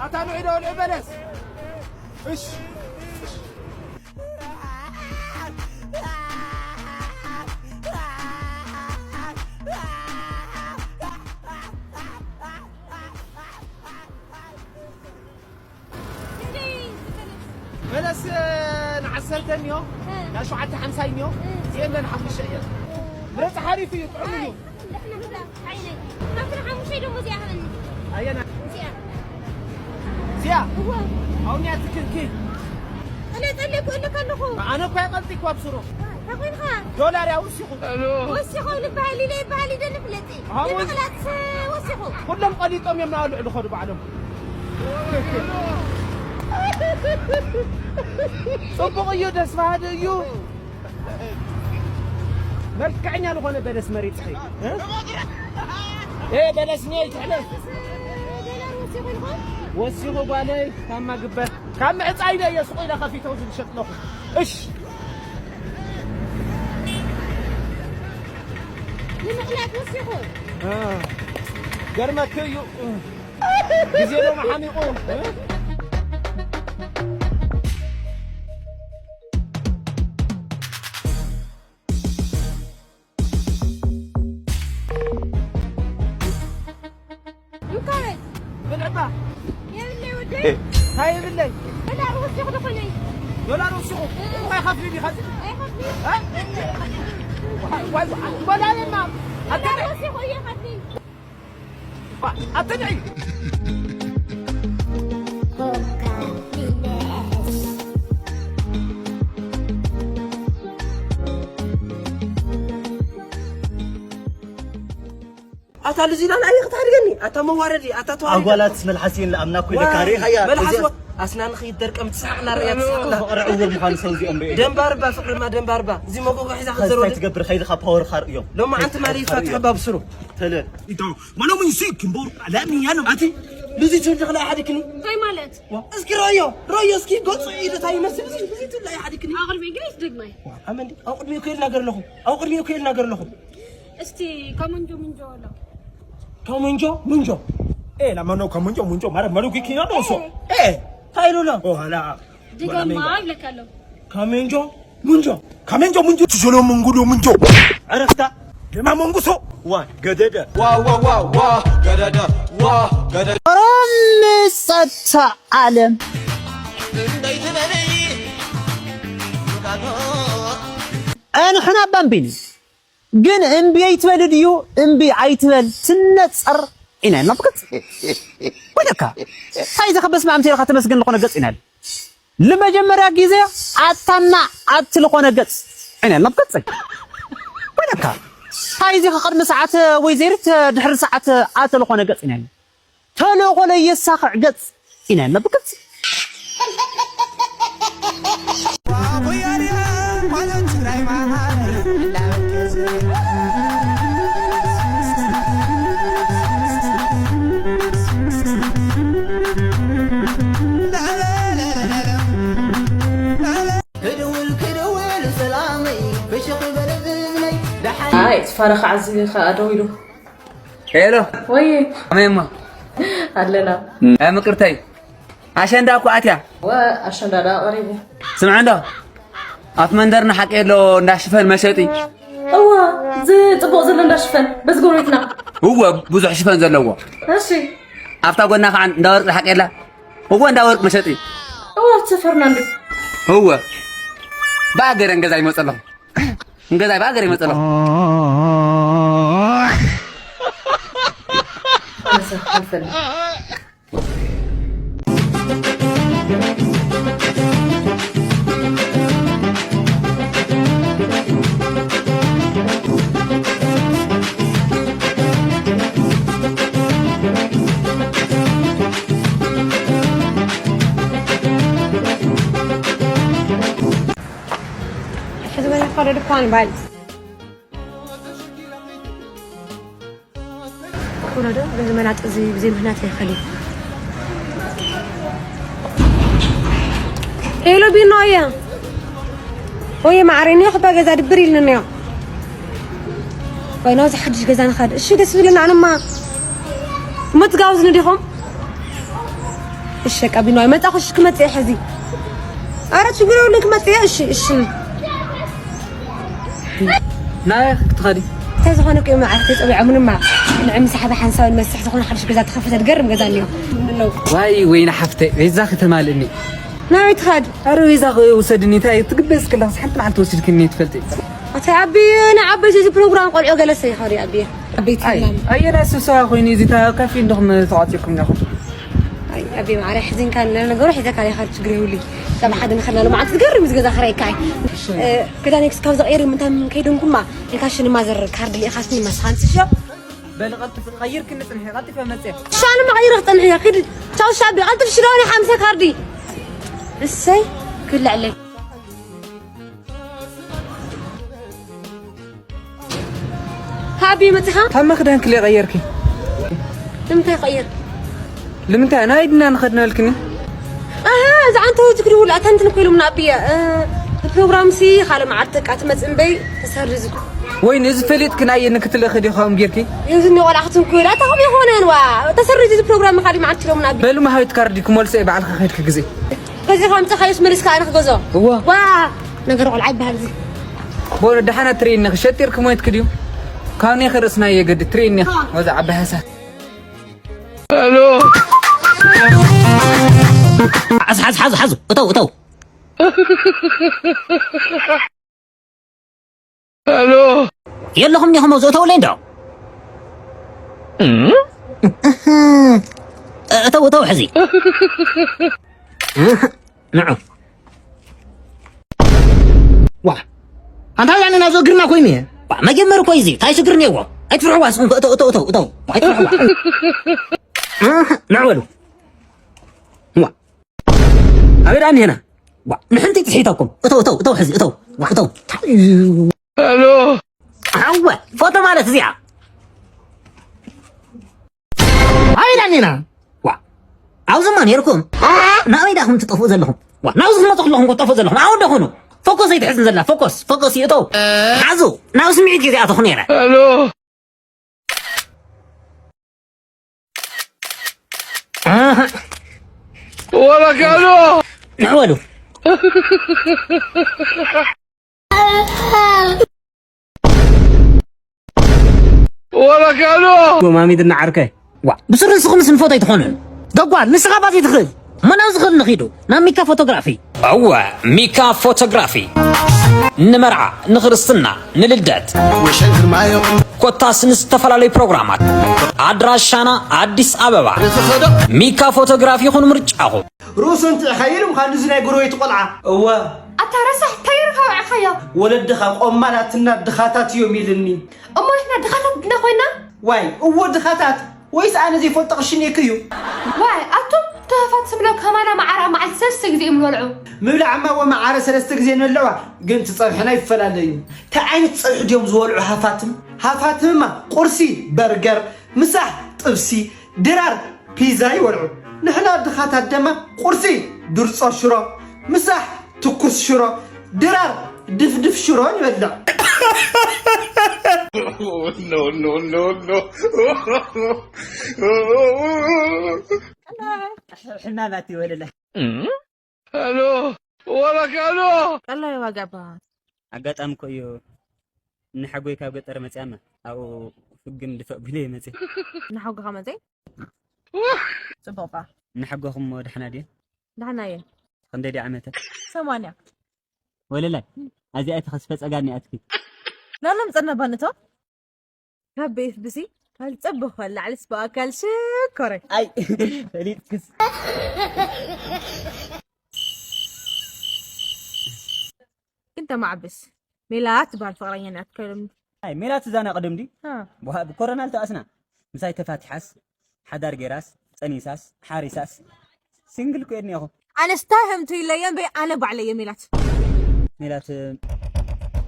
ኣታ ንዑ ዶ ንዑ በለስ። እሺ። በለስ ንዓሰርተ እኒኦ፣ እ። ንሸውዓተ ሓምሳ እኒኦ፣ እ። እዚአን ንሓሙሽተ እየን። ምረፅ ሓሪፍ እዩ፣ ጥዑም እዩ። ንሕና ብላ ዓይነይ። ካብቲ ንሓሙሽተይ ደሞ እዚኣ ሃበኒ። ኣየና? እዚኣ። እዚኣ? እወ። ኣሁን እያ ትክልኪ። ጠለ ጠለ ክእልክ ኣለኹ። ኣነ እኮ እየ ቀልጢ እኮ ኣብ ስሩ። እንታይ ኮይንካ? ዶላር እያ ወሲኹ። ወሲኹ ልበሃል ኢለ ይበሃል ኢለ ንፍለጥ። ኣዎ። ንምቕላጥ ወሲኹ። ኩሎም ቀሊጦም እዮም ናብኡ ልዕሊ ኸዱ ባዕሎም። ጽቡቕ እዩ፣ ደስ በሃሊ እዩ። መልክዐኛ ዝኾነ በለስ መሪጽኺ፣ እ? እ፣ በለስ እኔ ይትሕለፍ። ወሲኹ ጓለይ፣ ታማ ግበር። ካብ ምዕጻይ ኢለ እየ ሱቕ ኢለ ከፊተ ዝሸጥለኹ። እሽ። ንምቕላጥ ወሲኹ። እ፣ ገርመኪ እዩ። ግዜ ዶ መሓሚቑ? እንታይ? ብልዕባ። የብለይ ወደይ። እንታይ የብለይ? ዶላር ወሲኹ ዝኾነይ። ዶላር ወሲኹ? እ። እንታይ ከፍሊ ዲኻ? ኣይኸፍሊ። እ? ዋይ፣ ዋይ፣ ዋይ፣ ዶላር የማ። ዶላር ወሲኹ እየ ከፍሊ። ኣትንዒ። ኣታ ልዚና ንኣየ ክትሓድገኒ? ኣታ መዋረዲ፣ ኣታ ተዋሪድ። ኣጓላት መልሓስ እየን ለኣምና እኮ ዋ፣ ኢለካ ሪኢኻያ? መልሓስ እዚኣ ዋ-፣ ኣስናንኺ ይደርቀም ትስሓቕና ርያ ትስሓቕና። ፍቕሪ ዕውር ምዃኑ ሰብ እዚኦም ርኢዮም። ደንባርባ ፍቕርማ ደንባርባ። እዚ መጎጎ ሒዛ ኸዚ ክትዘረሉ። እንታይ ትገብር? ከይድኻ ፓወርኻ ርእዮም። ሎማዓንቲ ከይድኻ ማለይፋ ርእዮም። ትሕባብስሩ። ተለ። Então, mano, me insiste, embora, ela é minha, não. ኣቲ ልዚ ትውልዲ ክላ ሓድክኒ። እንታይ ማለት? እስኪ ረዮ፣ ረዮ እስኪ ገጹ ኢሉ እንታይ ይመስል? እዚ፣ እዚ ትውልዲ ሓድክኒ። ኣብ ቅድሚ ግን ይስደግማይ። ዋ፣ ኣመንዲ፣ ኣብ ቅድሚኡ ክእል ነገር ኣለኹ። ኣብ ቅድሚኡ ክእል ነገር ኣለኹ። እስቲ ከመንጆ ምንጆ ኣሎ። ከመንጆ ምንጆ። ኤ፣ ላማኖ ከመንጆ ምንጆ ማለት መሉ ኪኪና ነው እሱ። ኤ። ኤ፣ እንታይ ኢሉ ኣሎ? ኦ፣ ላ። ድገማ ይብለካ ኣሎ። ከመንጆ ምንጆ። ከመንጆ ምንጆ። ትሸሎ መንጉዶ ምንጆ። ዕረፍታ። ደማ መንጉሶ። ዋ፣ ገደደ። ዋ፣ ዋ፣ ዋ፣ ዋ፣ ገደደ። ዋ፣ ገደደ። ጸጥታ ዓለም። ኣንሕና ባምቢኒ። ግን እምቢ ኣይትበል ድዩ? እምቢ ኣይትበል፣ ትነጸር ኢና ኢልና ብግልጺ። ወደካ፣ እንታይ ዘኸበስ ማዕምቲ ኢልካ ተመስገን ዝኾነ ገጽ ኢና ኢልና። ለመጀመርያ ጊዜ ኣታና ኣቲ ዝኾነ ገጽ ኢና ኢልና ብግልጺ። ወደካ፣ እንታይ እዚ ከቕድሚ ሰዓት ወይ ዘይርት ድሕሪ ሰዓት ኣቲ ዝኾነ ገጽ ኢና ኢልና። ተልእኾ ለየሳኽዕ ገጽ ኢና ኢልና ብግልጺ። ክድውል ክድውል ሰላመይ ብሽኽ በል እዝነይ ደሓን ኣይ፣ ፋራ ከዓ እዚ ከዓ ደው ኢሉ። ሄሎ። ወይ። ከመይ እሞ? ኣለና። ኣይ፣ ምቅርተይ። ኣሸንዳ እኮ ኣትያ። ወ-፣ ኣሸንዳ ደኣ ቀሪቡ። ስምዐ እንዶ። ኣብ መንደርና ሓቂ ኣሎ እንዳ ሽፈን መሸጢ። እወ፣ እዚ ጽቡቕ ዘሎ እንዳ ሽፈን፣ በዚ ጎረቤትና። እወ፣ ብዙሕ ሽፈን ዘለዎ። እሺ። ኣብታ ጎና ከዓ እንዳ ወርቂ ሓቂ ኣላ። እወ፣ እንዳ ወርቂ መሸጢ። እወ፣ ኣብቲ ሰፈርና እንዲ። እወ። ብኣገረን ገዛ ይመጸ ኣለኹ። እንገዛይ ብኣገር ይመጸ ኣለኹ። ሕዚ በለ ኮደ ድኳን ባል። ኮረዶ፣ በዚ መናጢ እዚ ብዘይ ምኽንያት ኣይኸድን። ሄሎ ቢኖ፣ ኣየ። ኦየ ማዕረይ፣ እኒኦ ክባ ገዛ ድብር ኢልኒ እኒኦ። ወይ ናብዚ ሓድሽ ገዛ ንኸድ። እሺ፣ ደስ ዝብለና ኣነማ። እሞ ትጋብዙኒ ዲኹም? እሺ፣ ቀቢኖ ኣይመጣኹሽ፣ ክመጽእ እየ ሕዚ። ኣረ ችግር የብሉን፣ ክመጽእ እየ። እሺ፣ እሺ። ናበይ ክትኸዲ? እንታይ ዝኾነ እኮ እዮም ንዓይ ተጸዊዖምንማ። ንዕምሲ ሓደ ሓንሳብ ንመስርሕ ዝኾነ ሓድሽ ገዛ ተኸፈተ፣ ዝገርም ገዛ እኒኦ። ዋይ ወይኒ ሓፍተይ፣ ቤዛ ከተማልእኒ። ናበይ ትኸድ? ኣረ ቤዛ ውሰድኒ፣ እንታይ ትግበስ ከለኻስ ሓንቲ መዓልቲ ወሲድክኒ ትፈልጢ? ኣታ ኣቢ፣ ንዓበይቲ እዚ ፕሮግራም ቆልዑ ገለሰ ይኸዲ ኣቢ። ኣበይቲ ኣይ፣ ምናምን። ኣየናይ ስብሰባ ኮይኑ እዚ፣ እታ ካፌ እንዲኹም ተቋጺርኩም ኣለኹም? ኣይ፣ ኣቢ ማዕረ፣ ሕዚንካ ለነገሩ ሒዘካ ዲኻ፣ ችግር የብሉይ። ካብ ሓደ ንኸድና ሎማዓንቲ ዝገርም እዩ፣ ዝገዛ ክረእየካ እየ። እሺ። እ፣ ክዳነይ ክስካብ ዘቕይር ምንታይ ከይደንኩማ፣ ኢልካ ሽንማ ዘር ካርድ ልኢኻስኒ መስኻን ጽሾ። በል ቀልጥፍ፣ ቀይርክኒ ጽንሒ፣ ቀልጥፍ መጽእ። ሻንማ ቀይርክ ጽንሒ፣ ኪድ። ቻው ሻቢ፣ ቀልጥፍ ሽሎኒ ሓምሳ ካርዲ። እሰይ፣ ክልዕለይ። ሃቢ መጽሓ? ካብ መክዳን ክልተ ቀየርኪ? ንምንታይ ቀየር? ንምንታይ? ናይ ድና ንኸድ ነበልክኒ? ኣሃ፣ እዚ ዓንተው ትክድውል ኣተንትን ኮይሉም ናብየ። እ፣ ፕሮግራም ሲ ካልእ መዓልቲ ቃ ትመጽእ እምበይ ተሰርዙ። ወይ ነዚ ፈሊጥክን ኣየ ንክትልእኺ ዲኻ ጌርኪ? እዚ ቆልዓ ክትንኩል ኣታ ከም ይኾነን ዋ። ተሰርዙ እዚ ፕሮግራም ካልእ መዓልቲ ኢሎም ናብየ። በሉ መሃዊት ካርዲ ክመልሶ እየ ባዕልካ ከድኪ ግዜ። ከዚ ከምጽእ ካዮስ መሊስካ ኣነ ክገዝኦ። እዋ። ዋ፣ ነገር ቆልዓ ይበሃል እዚ። ቦነ ደሓና ትርእይኒ፣ ክሸጢር ክሞይት ክድዩ? ካብ ኔ ክርእስና የገድ ትርእይኒ፣ ወዛ ዓባይ ሃሳ። ሄሎ። ሓዝ፣ ሓዝ፣ ሓዝ፣ ሓዝ። እተው፣ እተው። ሄሎ። የለኹም ዲኹም ኣብዚ እተውለይ እንዶ? እም? እተው፣ እተው ሕዚ። ንዑ። ዋ። ኣንታ ዛኒ ናዞ ግርና ኮይኑ እየ። ዋ፣ መጀመር እኮ እዩ እዚ። ታይ ሽግር እኒአዎ? ኣይትፍርሕዋ እስኹም። እተው፣ እተው፣ እተው፣ እተው። ኣይትፍርሕዋ። ንዑ በሉ። ዋ። ኣበይ ደኣ እኒሄና? ዋ፣ ንሕንቲ ጽሒተኩም። እተው፣ እተው፣ እተው፣ ሕዚ፣ እተው። ዋ፣ እተው። ሄሎ። ኣወ፣ ፎቶ ማለት እዚኣ። ኣበይ ደኣ እኒሄና? ዋ፣ ኣብዚማ ነይርኩም። ናበይ ደኣ ኹም ትጠፍኡ ዘለኹም? ዋ፣ ናብዚ ክትመጹ ከለኹም ክትጠፍኡ ዘለኹም። ኣሁን ደኹኑ። ፎኮስ ኣይትሕዝን ዘላ። ፎኮስ፣ ፎኮስ ይእተው። ሓዙ፣ ናብ ስምዒት ግዜ ኣተኹ ነይረ። ሄሎ። ኣሃ። ወላ ካሎ። ንዕወሉ። ወላ ካሎ። ጎማሚት እና ዓርከይ። ዋ፣ ብስሩ ንስኹም ስንፎት ኣይትኾኑን። ደጓል፣ ንስኻ ባዚ ትኽእል። መን ኣብ ዝኽእል ንኺዱ? ናብ ሚካ ፎቶግራፊ። እወ፣ ሚካ ፎቶግራፊ። ንመርዓ፣ ንኽርስትና፣ ንልደት። ወሸን ግርማዮ። ኮታስ ንዝተፈላለዩ ፕሮግራማት። ኣድራሻና ኣዲስ ኣበባ። ንዝኸዶ። ሚካ ፎቶግራፊ ይኹን ምርጫኹም። ርእሱ እንትዕኻ ኢሉ ምዃን እዚ ናይ ጎረቤት ቆልዓ። እወ። ኣታ ረሳሕ፣ እንታይ ጌርካ ኣውዒኻዮ? ወለድኻ ቆማላትና ድኻታት እዮም ኢልኒ። እሞ ንሕና ድኻታት ድና ኮይና? ዋይ፣ እወ ድኻታት። ወይስ ኣነ ዘይፈልጦ ቅርሺ ኔክ እዩ? ዋይ፣ ኣቱም ተኸፋት ስብሎ ከማና መዓር ኣብ መዓልቲ ሰለስተ ግዜ እዮም ዝበልዑ። ምብላዕማ እወ መዓረ ሰለስተ ግዜ ንበልዕዋ፣ ግን እቲ ጸብሕና ይፈላለ እዩ። እንታይ ዓይነት ጸብሒ ድዮም ዝበልዑ ሃፋትም? ሃፋትምማ ቁርሲ በርገር፣ ምሳሕ ጥብሲ፣ ድራር ፒዛ ይበልዑ። ንሕና ድኻታት ደማ ቁርሲ ድርጾ ሽሮ፣ ምሳሕ ትኩስ ሽሮ፣ ድራር ድፍድፍ ሽሮ ንበልዕ። No, no, no, no, no. ሕማማት ይወለለ። ሄሎ፣ ወረክ ሄሎ። ቀላይ ዋጋ በሃ። ኣጋጣሚ እኮ እዩ። ንሓጎይ ካብ ገጠር መጽያማ፣ ኣብኡ ፍግም ድፈእ ቢለ ይመጽእ። ንሓጎኻ መጽእ? ጽቡቕ ባ። ንሓጎኹም ደሓና ድየ? ደሓና እየ። ክንደይ ድየ ዓመተ? ሰማንያ። ወለላይ፣ ኣዚኣ ተኸስፈ ጸጋ እኒኣትኪ። ናሎም ጸና ባንቶ? ካብ ቤት ብሲ፣ ካብ ጽቡቕ ላዕልስ ብኣካል ሽኮረ። ኣይ፣ ፈሊጥክስ። ግን ተማዕብስ። ሜላት ትበሃል ፍቕረኛ ናትካ ኢሎም። ኣይ፣ ሜላት እዛ ናይ ቅድም ድዩ? ሃ። ብሃ-፣ ብኮሮና ልተኣስና። ምሳይ ተፋቲሓስ፣ ሓዳር ጌራስ፣ ጸኒሳስ፣ ሓሪሳስ፣ ሲንግል እኮ እየ እኒአኹ። ኣነስ ታይ ህምቱ ኢለየ እምበይ ኣነ ባዕለየ ሜላት። ሜላት፣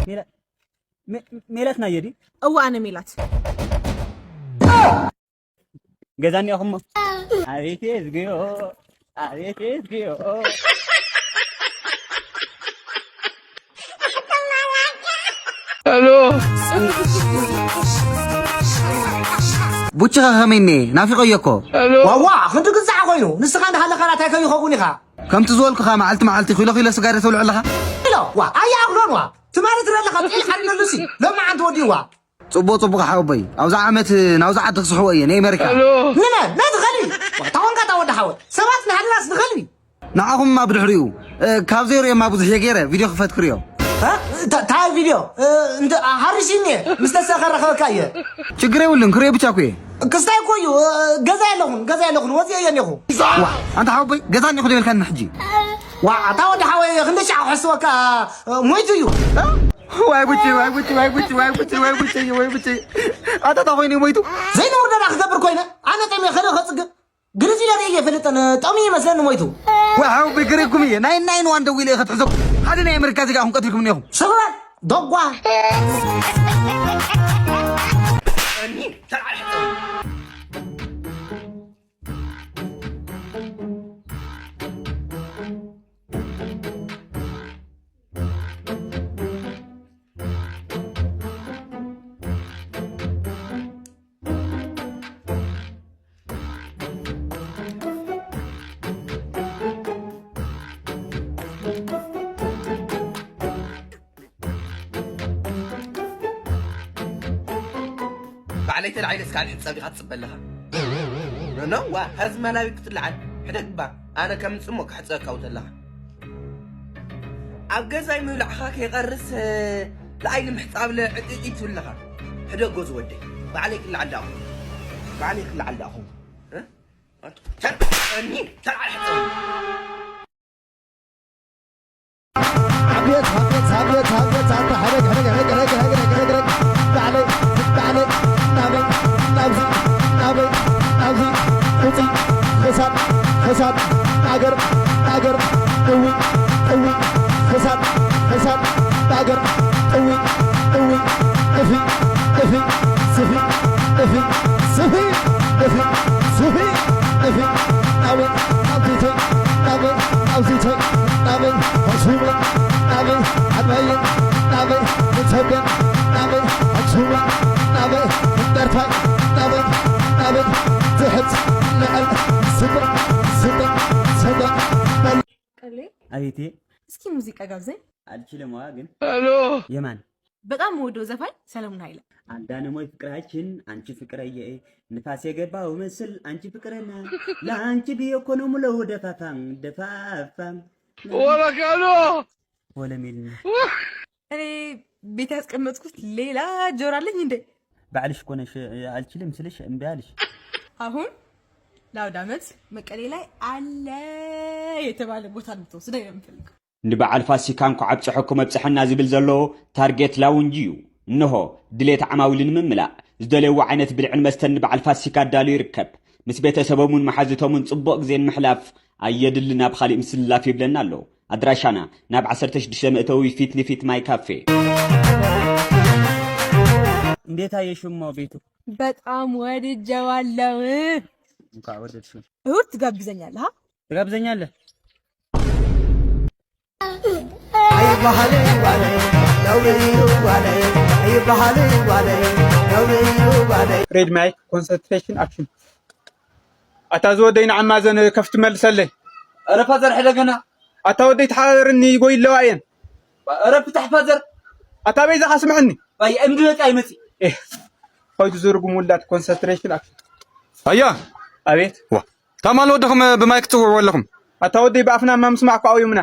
ሜላ-፣ ሜ-፣ ሜላት ናየ ድዩ? እወ፣ ኣነ ሜላት። ገዛ እኒኦኹሞ? ኣቤት የዝግዮ፣ ኣቤት የዝግዮ። ሄሎ። ቡችኻ ከመይ እኒኤ? ናፊቐዮ እኮ። ዋዋ፣ ክንዲ ግዛዕ ኮይኑ፣ ንስኻ እንዳሃለኻ ናታይ ከይኸውን ኢኻ። ከምቲ ዝበልኩኻ መዓልቲ መዓልቲ ኪሎ ኪሎ ስጋ ዶ ተብልዕ ኣለኻ? ኢሎ፣ ዋ፣ ኣያ ኣኽሎን ዋ። ትማሊ ትረለኻ ጥዒል ሓሪነሉሲ፣ ሎሚ ዓንቲ ወዲንዋ። ጽቡቕ ጽቡቕ ሓወቦይ፣ ኣብዚ ዓመት ናብዚ ዓዲ ክስሕቦ እየ፣ ንኤመሪካ። ንመን? ነቲ ኸልቢ። ዋ፣ ታወንካ ታወዲ ሓወ። ሰባት ንሃድናስ ንኸልቢ። ንዓኹምማ ብድሕሪኡ ካብ ዘይርእዮማ ብዙሕ እየ ገይረ ቪድዮ ክፈት ክርእዮ። ታይ ቪድዮ እንተ ሃሪሲኒ ምስ ተሰኸ ረኸበካ እየ። ችግር የብሉን ክርእዮ ብቻ እኮ እየ። ክስታይ እኮ እዩ። ገዛ የለኹን ገዛ የለኹን ወፂአ እየ እኔኹ። ዋ ኣንታ ሓወቦይ ገዛ እኒኹ ደበልካኒ ሕጂ። ዋ ኣታ ወዲ ሓወይ ክንደ ሻዕ ክሕስወካ ሞይቱ እዩ። ዋይ ጉቺ ዋይ ጉቺ ዋይ ጉቺ ዋይ ጉቺ ዋይ ጉቺ ዋይ ጉቺ ኣታ ታ ኮይኑ ሞይቱ። ዘይንውርደዳ ክገብር ኮይነ ኣነ ጠሚየ ከልእ ከፅግብ ግርዚ ለርኢ እየ ፈልጠን ጠሚ ይመስለኒ ሞይቱ። ወሓው ብግሪኩም እየ ናይ ናይ ንዋን ደዊለ እየ ከትሕዘኩም ሓደ ናይ ኣመሪካ ዜጋ ኣኹም ቀትልኩም እኒኹም። ስቕበል ዶጓ። ባዕለይ ተላዒለ እስካብ ሕጂ ጸቢኻ ትጽበ ኣለኻ። ኖ ዋ፣ ኸዚ መላዊ ክትለዓል ሕደግ እባ፣ ኣነ ከምጽእ እሞ ክሕጸበካ ተለኻ። ኣብ ገዛይ ምብላዕኻ ከይቐርስ ለኣይ ንምሕጻብ ለዕጥጢ ትብለኻ። ሕደጎ ዝወደይ፣ ባዕለይ ክለዓል ዳኹ። ባዕለይ ክለዓል ዳኹ። እ? ኣንቱ፣ ተር-፣ እኒ፣ ተር-፣ ኣቤት ኣቤት ኣቤት ኣቤት ኣንታ ሕደግ ሕደግ ሕደግ ሕደግ ሕደግ ሕደግ ሕደግ ላዕለይ ላዕለይ ናበይ ናብዚ ናበይ ናብዚ ውፂ ክሳብ ክሳብ ኣገር ኣገር እዊ እዊ ክሳብ ክሳብ ኣገር እዊ እዊ እፊ እፊ ስፊ እፊ ስፊ እፊ ስፊ እፊ ናበይ ናብዚ ናበይ ናብዚ ናበይ ኣኽሱም ናበይ ዓድዋይ ናበይ ኢትዮጵያ ናበይ ኣኽሱም ናበይ እንደርታይ ናበይ ናበይ ትሕት ልዕል ስጥ ስጥ ስጥ ቀሌ አቤቴ እስኪ ሙዚቃ ጋብዘኝ። አልችልም። ዋ ግን የማን በጣም የምወደው ዘፋኝ ሰለሞን ኃይለ። አንዳንሞይ ፍቅራችን አንቺ ፍቅረዬ ንፋስ የገባው ምስል አንቺ ፍቅርና ለአንቺ ብዬ እኮ ነው ምለው ደፋፋ ደፋፋ ወለካሎ ወለሚል እኔ ቤት ያስቀመጥኩት ሌላ ጆሮ አለኝ እንዴ? ባዕልሽ እኮ ነሽ አልችልም ስልሽ እምቢ አልሽ። አሁን ለአውደ ዓመት መቀሌ ላይ አለ የተባለ ቦታ እንድትወስደኝ ነው የምፈልገው። ንበዓል ፋሲካ እንኳዕ ኣብፀሐኩም ኣብፀሐና ዝብል ዘሎ ታርጌት ላውንጅ እዩ። እንሆ ድሌት ዓማዊሉ ንምምላእ ዝደለይዎ ዓይነት ብልዕን መስተን ንበዓል ፋሲካ ኣዳልዩ ይርከብ። ምስ ቤተሰቦምን መሓዙቶምን ፅቡቕ ግዜ ንምሕላፍ ኣየድሊ ናብ ኻሊእ ምስልላፍ ይብለና ኣሎ። ኣድራሻና ናብ ዓሰርተ ሽዱሽተ መእተዊ ፊት ንፊት ማይ ካፌ። እንዴት አየሽው እሞ ቤቱ? በጣም ወድጀዋለሁ። እንኳን ወደድሽው። እሁድ ትጋብዘኛለህ? አ? ትጋብዘኛለህ? Red mic, concentration, action. ኣታ ዝወደይ ንዓማዘን ከፍቲ መልሰለይ። ኧረ ፋዘር ሕደገና። ኣታ ወደይ ተሓባበርኒ ይጎይ ኣለዋ እየን። ኧረ ፍታሕ ፋዘር። ኣታ በይዛኻ ስምዐኒ። ባይ እምዲ በቃ ይመጽእ። ኤህ፣ ኸይዱ ዝርጉም ውላድ ኮንሰንትሬሽን ኣክሽን። ኣያ፣ ኣቤት። ዋ፣ ታማል ወድኹም ብማይክ ትጽውዕዎ ኣለኹም። ኣታ ወደይ ብኣፍና እማ ምስማዕ እኮ ኣውዩምና።